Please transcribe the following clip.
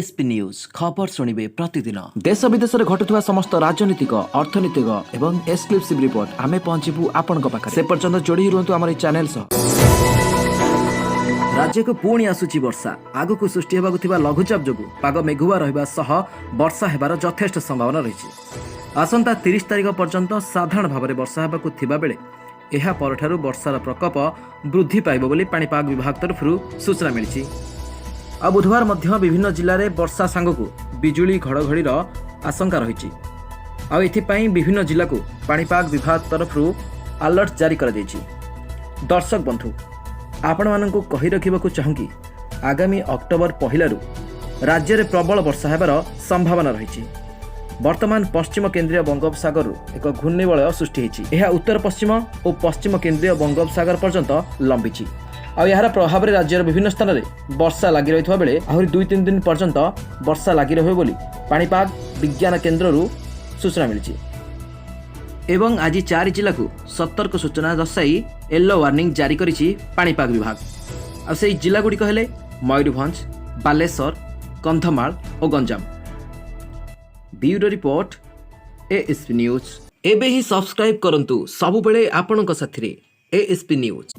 ASP news, ଖବର ଶୁଣିବେ ପ୍ରତିଦିନ। ଦେଶ ବିଦେଶରେ ଘଟୁଥିବା ସମସ୍ତ ରାଜନୈତିକ, ଅର୍ଥନୈତିକ ଏବଂ ଏକ୍ସକ୍ଲୁସିଭ୍ ରିପୋର୍ଟ ଆମେ ପହଞ୍ଚିବୁ ଆପଣଙ୍କ ପାଖରେ। ସେ ପର୍ଯ୍ୟନ୍ତ ଯୋଡ଼ି ହୋଇ ରୁହନ୍ତୁ ଆମର ଏହି ଚ୍ୟାନେଲ ସହ। ରାଜ୍ୟକୁ ପୁଣି ଆସୁଛି ବର୍ଷା। ଆଗକୁ ସୃଷ୍ଟି ହେବାକୁ ଥିବା ଲଘୁଚାପ ଯୋଗୁଁ ପାଗ ମେଘୁଆ ରହିବା ସହ ବର୍ଷା ହେବାର ଯଥେଷ୍ଟ ସମ୍ଭାବନା ରହିଛି। ଆସନ୍ତା 30 ତାରିଖ ପର୍ଯ୍ୟନ୍ତ ସାଧାରଣ ଭାବରେ ବର୍ଷା ହେବାକୁ ଥିବାବେଳେ ଏହା ପରଠାରୁ ବର୍ଷାର ପ୍ରକୋପ ବୃଦ୍ଧି ପାଇବ ବୋଲି ପାଣିପାଗ ବିଭାଗ ତରଫରୁ ସୂଚନା ମିଳିଛି। ଆଉ ବୁଧବାର ମଧ୍ୟ ବିଭିନ୍ନ ଜିଲ୍ଲାରେ ବର୍ଷା ସାଙ୍ଗକୁ ବିଜୁଳି ଘଡ଼ଘଡ଼ିର ଆଶଙ୍କା ରହିଛି। ଆଉ ଏଥିପାଇଁ ବିଭିନ୍ନ ଜିଲ୍ଲାକୁ ପାଣିପାଗ ବିଭାଗ ତରଫରୁ ଆଲର୍ଟ ଜାରି କରାଯାଇଛି। ଦର୍ଶକ ବନ୍ଧୁ, ଆପଣମାନଙ୍କୁ କହି ରଖିବାକୁ ଚାହୁଁ କି ଆଗାମୀ ଅକ୍ଟୋବର 1ରୁ ରାଜ୍ୟରେ ପ୍ରବଳ ବର୍ଷା ହେବାର ସମ୍ଭାବନା ରହିଛି। ବର୍ତ୍ତମାନ ପଶ୍ଚିମ କେନ୍ଦ୍ରୀୟ ବଙ୍ଗୋପସାଗରରୁ ଏକ ଘୂର୍ଣ୍ଣିବଳୟ ସୃଷ୍ଟି ହୋଇଛି। ଏହା ଉତ୍ତର ପଶ୍ଚିମ ଓ ପଶ୍ଚିମ କେନ୍ଦ୍ରୀୟ ବଙ୍ଗୋପସାଗର ପର୍ଯ୍ୟନ୍ତ ଲମ୍ବିଛି। ଆଉ ଏହାର ପ୍ରଭାବରେ ରାଜ୍ୟର ବିଭିନ୍ନ ସ୍ଥାନରେ ବର୍ଷା ଲାଗି ରହିଥିବା ବେଳେ ଆହୁରି 2-3 ଦିନ ପର୍ଯ୍ୟନ୍ତ ବର୍ଷା ଲାଗି ରହିବ ବୋଲି ପାଣିପାଗ ବିଜ୍ଞାନ କେନ୍ଦ୍ରରୁ ସୂଚନା ମିଳିଛି। ଏବଂ ଆଜି ଚାରି ଜିଲ୍ଲାକୁ ସତର୍କ ସୂଚନା ଦର୍ଶାଇ ୟେଲୋ ୱାର୍ଣ୍ଣିଂ ଜାରି କରିଛି ପାଣିପାଗ ବିଭାଗ। ଆଉ ସେହି ଜିଲ୍ଲାଗୁଡ଼ିକ ହେଲେ ମୟୂରଭଞ୍ଜ, ବାଲେଶ୍ୱର, କନ୍ଧମାଳ ଓ ଗଞ୍ଜାମ। ବ୍ୟୁରୋ ରିପୋର୍ଟ, ଏଏସ୍ପି ନ୍ୟୁଜ୍। ଏବେ ହିଁ ସବସ୍କ୍ରାଇବ୍ କରନ୍ତୁ, ସବୁବେଳେ ଆପଣଙ୍କ ସାଥିରେ ଏଏସ୍ପି ନ୍ୟୁଜ୍।